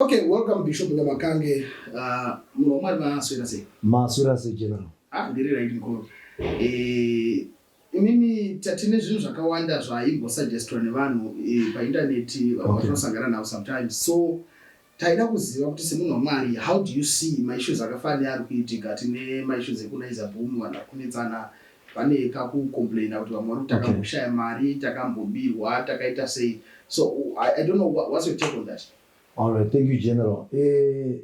Okay, welcome Bishop Nyamakange. Munhu waMwari, maswera sei? Maswera sei, General? Ah, ndiri right, mukuru. Imimi tatine zvinhu zvakawanda zvaimbosuggeswa nevanhu paindaneti vatinosangana navo sometimes. So taida kuziva kuti semunhu waMwari, how do you see maissues akafanana neari kuitika? Tine maissues ekuNaiza Boom, vanhu vari kunetsana, pane kakucomplaina kuti vamwe vari kuti takamboshaya mari, takambobirwa, takaita sei. So I don't know what's your take on that? All right, thank you, General. The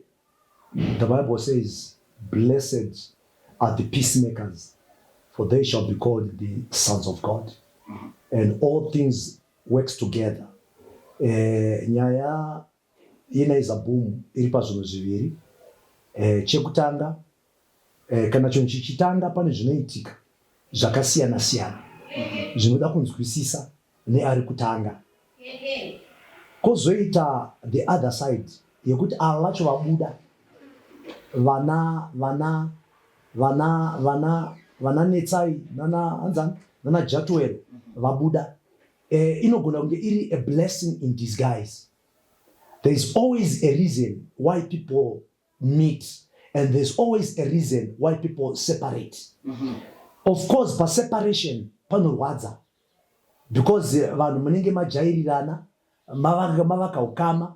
Bible says, "Blessed are the peacemakers, for they shall be called the sons of God." And all things works together. Nyaya yeNaiza Boom iri pazvinhu zviviri. Chekutanga, kana chinhu chichitanga pane zvinoitika zvakasiyana siyana zvinoda kunzwisisa neari kutanga. Kwozoita the other side yekuti ava vacho vabuda, vana Netsai nana hanzani nana Jatuel vabuda, inogona kunge iri a blessing in disguise. There is always a reason why people meet and there's always a reason why people separate. Of course, paseparation panorwadza because vanhu munenge majairirana, mavaka ukama,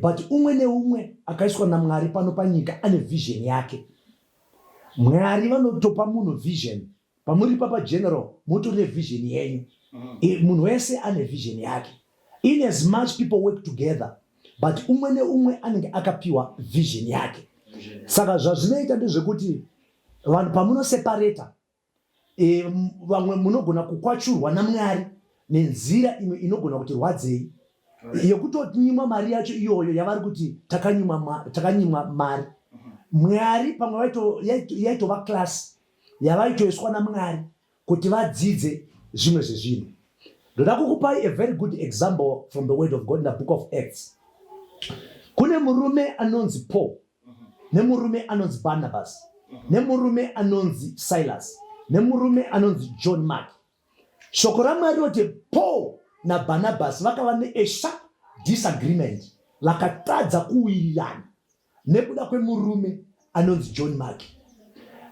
but umwe neumwe akaiswa naMwari pano panyika ane vision yake. Mwari vanotopa munhu vision. Pamuri papa, General, mutori nevision yenyu. Munhu wese ane vision yake. In as much people work together, but umwe neumwe anenge akapiwa vision yake. Saka zvazvinoita ndezvekuti vanhu pamunoseparata, vamwe munogona kukwachurwa naMwari nenzira imwe inogona kuti rwadzei, yekutonyimwa mari yacho iyoyo yavari kuti takanyimwa mari. Mwari pamwe yaitova class yavaitoiswa naMwari kuti vadzidze zvimwe zvezvinhu. Ndoda kukupai a very good example from the word of God in the Book of Acts. Kune murume anonzi Paul, nemurume anonzi Barnabas, nemurume anonzi Silas, nemurume anonzi John Mark. Shoko raMwari rinoti Paul naBarnabas vakava neasharp disagreement, vakatadza kuwirirana nekuda kwemurume anonzi John Mark.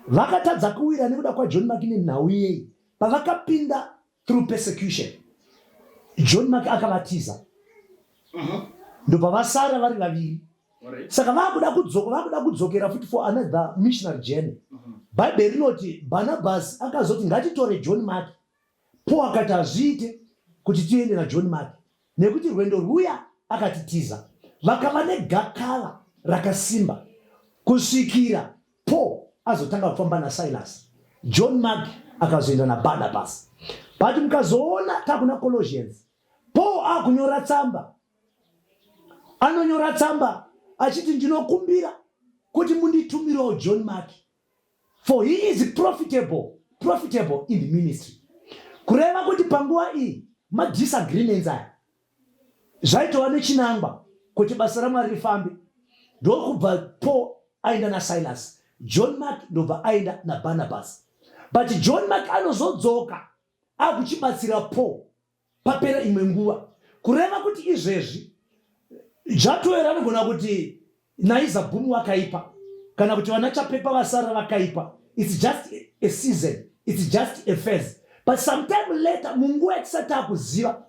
Vakatadza kuwira nekuda kwaJohn Mark nenhau yei? Pavakapinda through persecution, John Mark akavatiza, ndobva vasara vari vaviri. Saka vakuda kudzokera futi for another missionary journey. Bhaibheri rinoti Barnabas akazoti, "Ngatitore John Mark." Paul akati, "Hazviite kuti tiende naJohn Mark nekuti rwendo rwuya akatitiza." Vakava negakava rakasimba kusvikira Paul azotanga kufamba naSilas, John Mark akazoenda naBarnabas. But mukazoona takuna Colossians, Paul akunyora tsamba, anonyora tsamba achiti, "Ndinokumbira kuti munditumirawo John Mark, for he is profitable in the ministry." Kureva kuti panguva iyi madisagreements aya zvaitova nechinangwa kuti basa raMwari rifambe. Ndokubva Paul aenda naSilas, John Mark ndobva aenda naBarnabas. But John Mark anozodzoka akuchibatsira Paul papera imwe nguva. Kureva kuti izvezvi Jatoero anogona kuti Naiza Boom vakaipa kana kuti vana Chapepa vasara vakaipa. It's just a season, it's just a phase, but sometime later, munguva yatisati akuziva,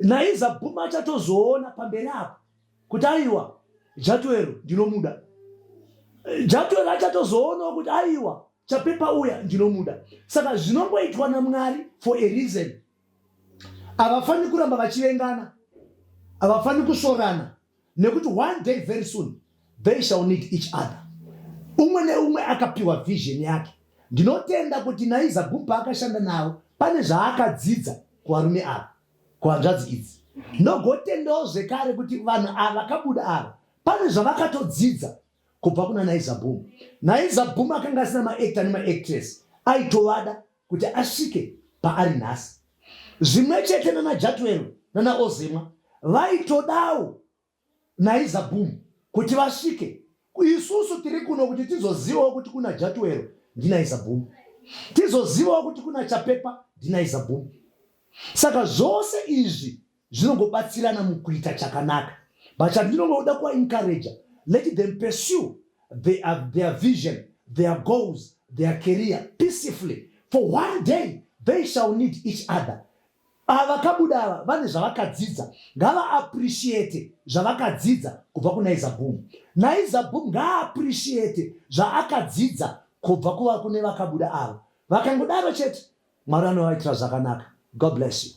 Naiza Boom achatozoona pamberi apo kuti aiwa, Jatoero ndinomuda. Jatoero achatozoonawo kuti aiwa, Chapepa uya ndinomuda. Saka zvinongoitwa naMwari for a reason. Havafaniri kuramba vachivengana, havafaniri kusvorana, nekuti one day very soon they shall need each other. Umwe neumwe akapiwa vision yake. Ndinotenda kuti Naiza Boom paakashanda navo pane zvaakadzidza kuvarume ava, kuhanzvadzi idzi. Ndogotendawo zvekare kuti vanhu ava vakabuda ava pane zvavakatodzidza kubva kuna Naiza Boom. Naiza Boom akanga asina maactor nemaactress, aitovada kuti asvike paari nhasi. Zvimwe chete nana Jatwero nana Ozemwa vaitodawo Naiza Boom kuti vasvike. Isusu tiri kuno kuti tizozivawo kuti kuna Jatwero ndiNaiza Boom, tizozivawo kuti kuna Chapepa ndiNaiza Boom. Saka zvose izvi zvinongobatsirana mukuita chakanaka. But chandinongoda kuvaencourager, let them pursue their vision, their goals, their career peacefully, for one day they shall need each other. Ava vakabuda ava vane zvavakadzidza, ngavaappreciate zvavakadzidza kubva kuNaiza Boom. Naiza Boom ngaappreciate zvaakadzidza kubva kuva kune vakabuda ava. Vakangodaro chete, Mwari anovaitira zvakanaka. God bless you.